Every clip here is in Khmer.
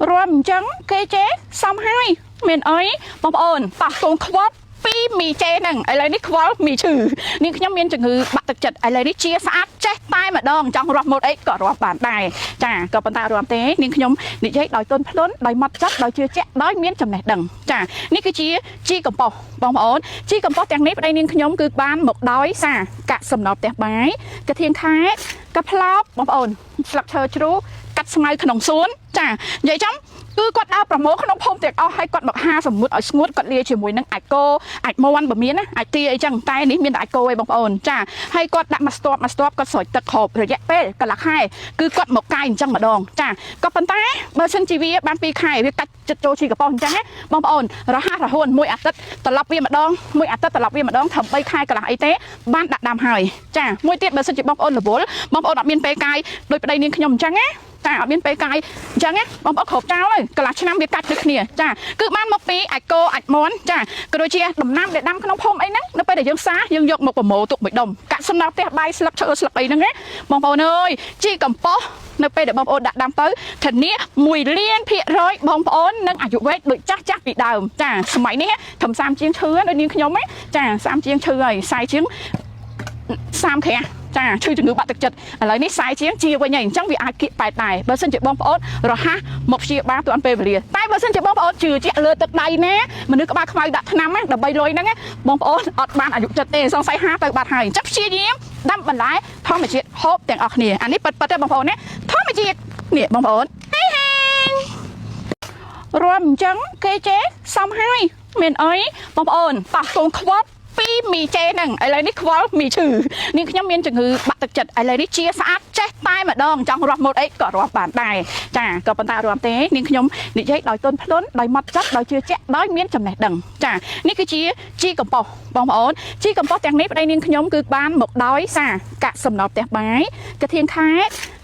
រាំអញ្ចឹងគេចេះសំហើយមានអីបងប្អូនប៉ះកូនខ្វល់ពីមីចេហ្នឹងឥឡូវនេះខ្វល់មីឈឺនាងខ្ញុំមានជំងឺបាក់ទឹកចិត្តឥឡូវនេះជាស្អាតចេះតែម្ដងចង់រាប់ម៉ូតអីក៏រាប់បានដែរចាក៏ប៉ុន្តែរាប់ទេនាងខ្ញុំនិយាយដោយទន់ភ្លន់ដោយម៉ត់ចត់ដោយជឿជាក់ដោយមានចំណេះដឹងចានេះគឺជាជីកំប៉ុស្តបងប្អូនជីកំប៉ុស្តទាំងនេះប្តីនាងខ្ញុំគឺបានមកដោយសារកាក់សំណប់ផ្ទះបាយកធៀងខែកាផ្លោកបងប្អូនស្លឹកឈើជ្រូកកាត់ស្មៅក្នុងសួនចានិយាយចំគឺគាត់ដើរប្រមូលក្នុងភូមិទាំងអស់ហើយគាត់មកហាសម្ងួតឲ្យស្ងួតគាត់លាយជាមួយនឹងអាចគោអាចមន់បើមានណាអាចទាអីចឹងតែនេះមានតែអាចគោឯងបងប្អូនចាហើយគាត់ដាក់មកស្ទាប់មកស្ទាប់គាត់ស្រោចទឹកគ្របរយៈពេលកន្លះខែគឺគាត់មកកាយអញ្ចឹងម្ដងចាក៏ប៉ុន្តែបើសិនជាវាបាន2ខែវាកាច់ចិត្តចូលជីកប៉ុសអញ្ចឹងណាបងប្អូនរហ័សរហួនមួយអាទិត្យត្រឡប់វាម្ដងមួយអាទិត្យត្រឡប់វាម្ដងត្រឹម3ខែកន្លះអីទេបានដាក់ដាំហើយចាមួយទៀតបើសិនជាបងប្អូនរវល់បងប្អូនអត់មានពេលកាយដោយប្តីនាងខ្ញុំអញ្ចឹងណាចាអត់មានពេលកាយអញ្ចឹងណាបងប្អូនគ្រប់ចោលហើយកន្លះឆ្នាំវាកាច់ដូចគ្នាចាគឺបានមកពីអាចគោអាចមន់ចាក៏ដូចជាដំណាំដែលដាំក្នុងភូមិអីហ្នឹងនៅពេលដែលយើងសាយើងយកមកប្រមូលទុកមួយដុំកាក់សំណល់ផ្ទះបាយស្លឹកឈើស្លឹកអីហ្នឹងណាបងប្អូនអើយជីកំប៉ុស្តនៅពេលដែលបងប្អូនដាក់ដាំទៅធានា1លានភាគរយបងប្អូននឹងអាយុវែងដូចចាស់ចាស់ពីដើមចាសម័យនេះត្រឹម30ជាងឈឺដូចនាងខ្ញុំណាចា30ជាងឈឺហើយ40ជាង30ក្រាស់ចាឈឺជំងឺបាក់ទឹកចិត្តឥឡូវនេះ40ជាងជាវិញហើយអញ្ចឹងវាអាចគៀកប៉ែតដែរបើសិនជាបងប្អូនរហ័សមកព្យាបាលទាន់ពេលវេលាតែបើសិនជាបងប្អូនជឿជាក់លើទឹកដៃណាមនុស្សក្បាលខ្មៅដាក់ថ្នាំណាដើម្បីលុយហ្នឹងណាបងប្អូនអត់បានអាយុចិត្តទេសង្ស័យ50ទៅបាត់ហើយអញ្ចឹងព្យាយាមដាំបន្លែធម្មជាតិហូបទាំងអស់គ្នាអានេះប៉ិតប៉ិតទេបងប្អូនណាធម្មជាតិនេះបងប្អូនហេហេរាំអញ្ចឹងគេចេះសំហើយមានអីបងប្អូនប៉ះកូនខ្វល់ពីមីចេហ្នឹងឥឡូវនេះខ្វល់មីឈឺនាងខ្ញុំមានជំងឺបាក់ទឹកចិត្តឥឡូវនេះជាស្អាតចេះតែម្ដងចង់រាប់ម៉ូតអីក៏រាប់បានដែរចាក៏ប៉ុន្តែរាប់ទេនាងខ្ញុំនិយាយដោយទន់ភ្លន់ដោយម៉ត់ចត់ដោយជឿជាក់ដោយមានចំណេះដឹងចានេះគឺជាជីកំប៉ុស្តបងប្អូនជីកំប៉ុស្តទាំងនេះប្តីនាងខ្ញុំគឺបានមកដោយសារកាក់សំណល់ផ្ទះបាយកធៀងខែ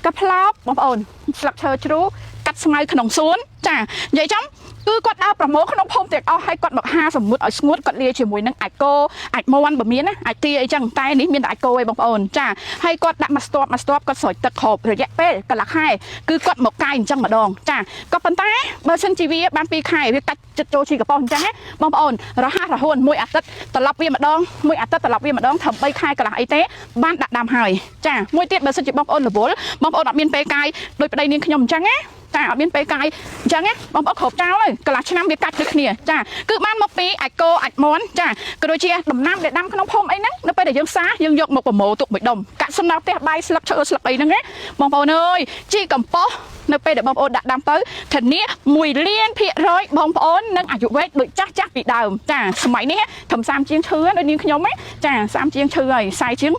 កាផ្លោកបងប្អូនស្លឹកឈើជ្រូកកាត់ស្មៅក្នុងសួនចានិយាយចំគឺគាត់ដើរប្រមូលក្នុងភូមិទាំងអស់ហើយគាត់មកហាសម្ងួតឲ្យស្ងួតគាត់លាយជាមួយនឹងអាចគោអាចមន់បើមានណាអាចទាអីចឹងតែនេះមានតែអាចគោឯងបងប្អូនចាហើយគាត់ដាក់មកស្ទាប់មកស្ទាប់គាត់ស្រោចទឹកគ្របរយៈពេលកន្លះខែគឺគាត់មកកាយអញ្ចឹងម្ដងចាក៏ប៉ុន្តែបើសិនជាវាបាន2ខែវាកាច់ចិត្តចូលជីកប៉ុសអញ្ចឹងណាបងប្អូនរហ័សរហួនមួយអាទិត្យត្រឡប់វាម្ដងមួយអាទិត្យត្រឡប់វាម្ដងត្រឹម3ខែកន្លះអីទេបានដាក់ដាំហើយចាមួយទៀតបើសិនជាបងប្អូនរវល់បងប្អូនអត់មានពេលកាយដោយប្តីនាងខ្ញុំអញ្ចឹងណាចាអត់មានពេលកាយអញ្ចឹងណាបងប្អូនគ្រប់ចោលហើយកន្លះឆ្នាំវាកាច់ដូចគ្នាចាគឺបានមកពីអាចគោអាចមន់ចាក៏ដូចជាដំណាំដែលដាំក្នុងភូមិអីហ្នឹងនៅពេលដែលយើងសាយើងយកមកប្រមូលទុកមួយដុំកាក់សំណល់ផ្ទះបាយស្លឹកឈើស្លឹកអីហ្នឹងណាបងប្អូនអើយជីកំប៉ុស្តនៅពេលដែលបងប្អូនដាក់ដាំទៅធានា1លានភាគរយបងប្អូននឹងអាយុវែងដូចចាស់ចាស់ពីដើមចាសម័យនេះត្រឹម30ជាងឈឺដូចនាងខ្ញុំណាចា30ជាងឈឺហើយ40ជាង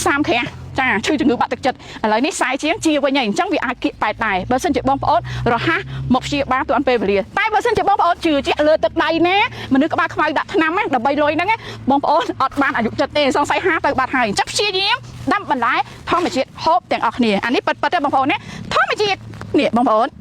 30ក្រាស់ចាឈឺជំងឺបាក់ទឹកចិត្តឥឡូវនេះ40ជាងជាវិញហើយអញ្ចឹងវាអាចគៀកប៉ែតដែរបើសិនជាបងប្អូនរហ័សមកព្យាបាលទាន់ពេលវេលាតែបើសិនជាបងប្អូនជឿជាក់លើទឹកដៃណាមនុស្សក្បាលខ្មៅដាក់ថ្នាំណាដើម្បីលុយហ្នឹងណាបងប្អូនអត់បានអាយុចិត្តទេសង្ស័យ50ទៅបាត់ហើយអញ្ចឹងព្យាយាមដាំបន្លែធម្មជាតិហូបទាំងអស់គ្នាអានេះប៉ិតប៉ិតទេបងប្អូនណាធម្មជាតិនេះបងប្អូន។